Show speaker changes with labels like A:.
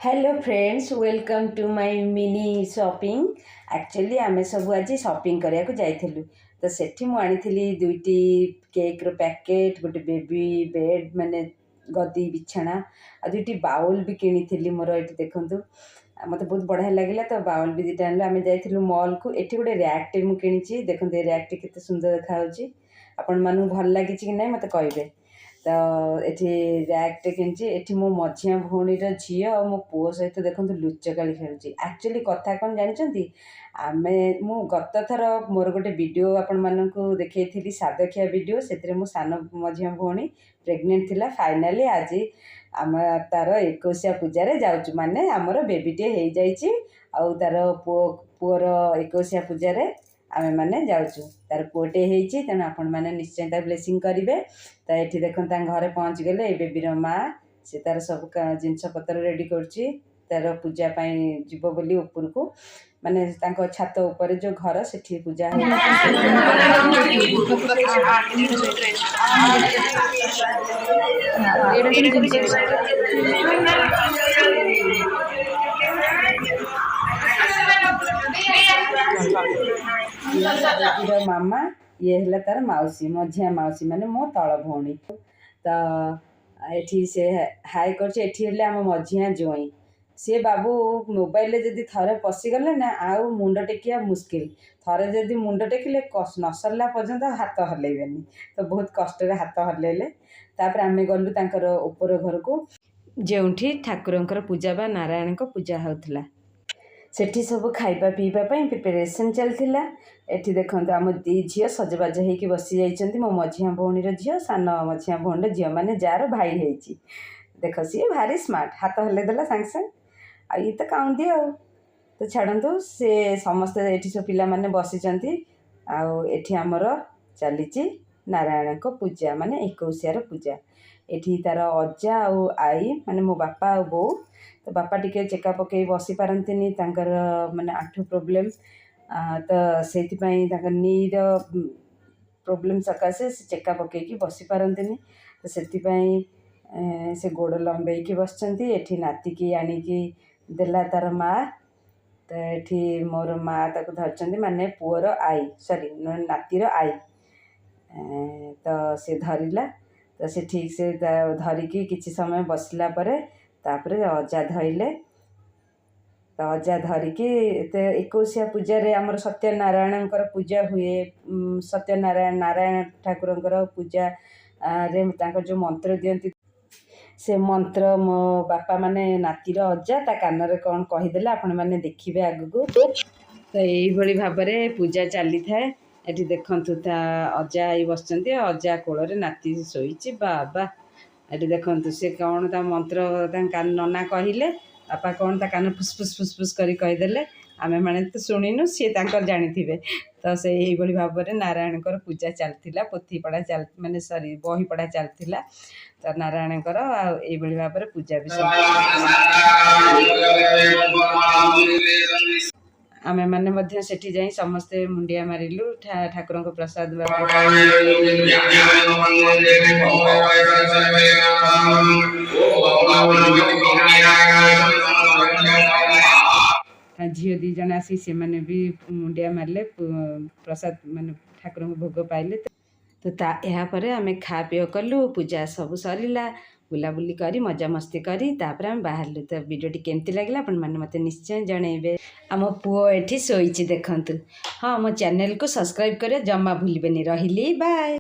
A: Hello friends, welcome to my mini shopping. Actually ଆମେ ସବୁ ଆଜି ସପିଂ କରିବାକୁ ଯାଇଥିଲୁ। ତ ସେଠି ମୁଁ ଆଣିଥିଲି ଦୁଇଟି କେକ୍ର ପ୍ୟାକେଟ୍, ଗୋଟେ ବେବି ବେଡ଼୍ ମାନେ ଗଦି ବିଛଣା, ଆଉ ଦୁଇଟି ବାଉଲ୍ ବି କିଣିଥିଲି ମୋର। ଏଠି ଦେଖନ୍ତୁ, ଆଉ ମୋତେ ବହୁତ ବଢ଼ିଆ ଲାଗିଲା, ତ ବାଉଲ୍ ବି ଦୁଇଟା ଆଣିଲୁ। ଆମେ ଯାଇଥିଲୁ ମଲ୍କୁ। ଏଠି ଗୋଟେ ର୍ୟାକ୍ଟେ ମୁଁ କିଣିଛି। ଦେଖନ୍ତୁ, ଏ ର୍ୟାକ୍ଟି କେତେ ସୁନ୍ଦର ଦେଖାଯାଉଛି। ଆପଣମାନଙ୍କୁ ଭଲ ଲାଗିଛି କି ନାହିଁ, ମୋତେ କହିବେ। ତ ଏଠି ର୍ୟାକ୍ଟେ କିଣିଛି। ଏଠି ମୋ ମଝିଆ ଭଉଣୀର ଝିଅ ଆଉ ମୋ ପୁଅ ସହିତ ଦେଖନ୍ତୁ ଲୁଚକାଳି ଖେଳୁଛି। ଆକ୍ଚୁଆଲି କଥା କ'ଣ ଜାଣିଛନ୍ତି? ମୁଁ ଗତ ଥର ମୋର ଗୋଟେ ଭିଡ଼ିଓ ଆପଣମାନଙ୍କୁ ଦେଖେଇଥିଲି, ସାଦଖିଆ ଭିଡ଼ିଓ। ସେଥିରେ ମୋ ସାନ ମଝିଆ ଭଉଣୀ ପ୍ରେଗନେଣ୍ଟ ଥିଲା। ଫାଇନାଲି ଆଜି ଆମେ ତାର ଏକୋଇଶିଆ ପୂଜାରେ ଯାଉଛୁ, ମାନେ ଆମର ବେବିଟିଏ ହେଇଯାଇଛି। ଆଉ ତାର ପୁଅର ଏକୋଇଶିଆ ପୂଜାରେ ଆମେମାନେ ଯାଉଛୁ। ତାର ପୁଅଟିଏ ହେଇଛି, ତେଣୁ ଆପଣମାନେ ନିଶ୍ଚୟ ତା ବ୍ଲେସିଂ କରିବେ। ତ ଏଠି ଦେଖନ୍ତୁ, ତାଙ୍କ ଘରେ ପହଞ୍ଚିଗଲେ। ଏଇ ବେବିର ମା, ସେ ତାର ସବୁ ଜିନିଷ ପତ୍ର ରେଡ଼ି କରୁଛି, ତାର ପୂଜା ପାଇଁ ଯିବ ବୋଲି ଉପରକୁ, ମାନେ ତାଙ୍କ ଛାତ ଉପରେ ଯେଉଁ ଘର, ସେଠି ପୂଜା ହେଉଛି। ବେବିର ମାମା, ଇଏ ହେଲା ତାର ମାଉସୀ, ମଝିଆ ମାଉସୀ, ମାନେ ମୋ ତଳ ଭଉଣୀ। ତ ଏଠି ସେ ହାଇ କରୁଛି। ଏଠି ହେଲେ ଆମ ମଝିଆ ଜୋଇଁ। ସିଏ ବାବୁ ମୋବାଇଲରେ ଯଦି ଥରେ ପଶିଗଲେ ନା, ଆଉ ମୁଣ୍ଡ ଟେକିବା ମୁସ୍କିଲ। ଥରେ ଯଦି ମୁଣ୍ଡ ଟେକିଲେ, ନ ସରିଲା ପର୍ଯ୍ୟନ୍ତ ହାତ ହଲେଇବେନି। ତ ବହୁତ କଷ୍ଟରେ ହାତ ହଲେଇଲେ। ତାପରେ ଆମେ ଗଲୁ ତାଙ୍କର ଉପର ଘରକୁ, ଯେଉଁଠି ଠାକୁରଙ୍କର ପୂଜା ବା ନାରାୟଣଙ୍କ ପୂଜା ହେଉଥିଲା। ସେଠି ସବୁ ଖାଇବା ପିଇବା ପାଇଁ ପ୍ରିପାରେସନ୍ ଚାଲିଥିଲା। ଏଠି ଦେଖନ୍ତୁ, ଆମ ଦୁଇ ଝିଅ ସଜବାଜ ହେଇକି ବସି ଯାଇଛନ୍ତି। ମୋ ମଝିଆ ଭଉଣୀର ଝିଅ, ସାନ ମଝିଆ ଭଉଣୀର ଝିଅ, ମାନେ ଯାହାର ଭାଇ ହେଇଛି। ଦେଖ, ସିଏ ଭାରି ସ୍ମାର୍ଟ, ହାତ ହଲେଇ ଦେଲା ସାଙ୍ଗେ ସାଙ୍ଗେ। ଆଉ ଇଏ ତ କାଉଁଦି। ଆଉ ତ ଛାଡ଼ନ୍ତୁ, ସେ ସମସ୍ତେ ଏଠି ସବୁ ପିଲାମାନେ ବସିଛନ୍ତି। ଆଉ ଏଠି ଆମର ଚାଲିଛି ନାରାୟଣଙ୍କ ପୂଜା, ମାନେ ଏକୋଇଶିଆର ପୂଜା। ଏଠି ତାର ଅଜା ଆଉ ଆଈ, ମାନେ ମୋ ବାପା ଆଉ ବୋଉ। ତ ବାପା ଟିକେ ଚେକା ପକେଇ ବସି ପାରନ୍ତିନି, ତାଙ୍କର ମାନେ ଆଣ୍ଠୁ ପ୍ରୋବ୍ଲେମ୍। ତ ସେଇଥିପାଇଁ ତାଙ୍କ ନିର ପ୍ରୋବ୍ଲେମ୍ ସକାଶେ ସେ ଚେକା ପକେଇକି ବସି ପାରନ୍ତିନି। ତ ସେଥିପାଇଁ ସେ ଗୋଡ଼ ଲମ୍ବେଇକି ବସିଛନ୍ତି। ଏଠି ନାତିକି ଆଣିକି ଦେଲା ତାର ମା। ତ ଏଠି ମୋର ମା ତାକୁ ଧରିଛନ୍ତି, ମାନେ ପୁଅର ଆଈ, ସରି, ନାତିର ଆଈ। ତ ସେ ଧରିଲା। ତ ସେ ଠିକ୍ ସେ ଧରିକି କିଛି ସମୟ ବସିଲା ପରେ ତାପରେ ଅଜା ଧଇଲେ। ତ ଅଜା ଧରିକି ଏତେ ଏକୋଇଶିଆ ପୂଜାରେ ଆମର ସତ୍ୟନାରାୟଣଙ୍କର ପୂଜା ହୁଏ। ସତ୍ୟନାରାୟଣ ନାରାୟଣ ଠାକୁରଙ୍କର ପୂଜା ରେ ତାଙ୍କର ଯେଉଁ ମନ୍ତ୍ର ଦିଅନ୍ତି, ସେ ମନ୍ତ୍ର ମୋ ବାପା, ମାନେ ନାତିର ଅଜା, ତା କାନରେ କ'ଣ କହିଦେଲେ, ଆପଣମାନେ ଦେଖିବେ ଆଗକୁ। ତ ଏଇଭଳି ଭାବରେ ପୂଜା ଚାଲିଥାଏ। ଏଠି ଦେଖନ୍ତୁ, ତା ଅଜା ଆଈ ବସିଛନ୍ତି, ଅଜା କୋଳରେ ନାତି ଶୋଇଛି। ବାବା, ଏଠି ଦେଖନ୍ତୁ, ସେ କ'ଣ ତା ମନ୍ତ୍ର ତାଙ୍କ ନନା କହିଲେ। ବାପା କ'ଣ ତା କାନ ଫୁସ୍ ଫୁସ୍ ଫୁସ୍ ଫୁସ୍ କରି କହିଦେଲେ। ଆମେମାନେ ତ ଶୁଣିନୁ, ସିଏ ତାଙ୍କର ଜାଣିଥିବେ। ତ ସେ ଏଇଭଳି ଭାବରେ ନାରାୟଣଙ୍କର ପୂଜା ଚାଲିଥିଲା। ପୋଥି ପଢ଼ା ଚାଲ ମାନେ ସରି, ବହି ପଢ଼ା ଚାଲିଥିଲା ତ ନାରାୟଣଙ୍କର। ଆଉ ଏଇଭଳି ଭାବରେ ପୂଜା ବି ଆମେମାନେ ମଧ୍ୟ ସେଠି ଯାଇ ସମସ୍ତେ ମୁଣ୍ଡିଆ ମାରିଲୁ, ଠାକୁରଙ୍କ ପ୍ରସାଦ। ତା ଝିଅ ଦୁଇ ଜଣ ଆସି ସେମାନେ ବି ମୁଣ୍ଡିଆ ମାରିଲେ, ପ୍ରସାଦ ମାନେ ଠାକୁରଙ୍କ ଭୋଗ ପାଇଲେ। ତ ତା ଏହାପରେ ଆମେ ଖା ପିଅ କଲୁ, ପୂଜା ସବୁ ସରିଲା, ବୁଲାବୁଲି କରି ମଜାମସ୍ତି କରି ତାପରେ ଆମେ ବାହାରିଲୁ। ତ ଭିଡ଼ିଓଟି କେମିତି ଲାଗିଲା, ଆପଣମାନେ ମୋତେ ନିଶ୍ଚୟ ଜଣେଇବେ। ଆମ ପୁଅ ଏଠି ଶୋଇଛି, ଦେଖନ୍ତୁ। ହଁ, ମୋ ଚ୍ୟାନେଲକୁ ସବସ୍କ୍ରାଇବ୍ କରିବା ଜମା ଭୁଲିବେନି। ରହିଲି, ବାଏ।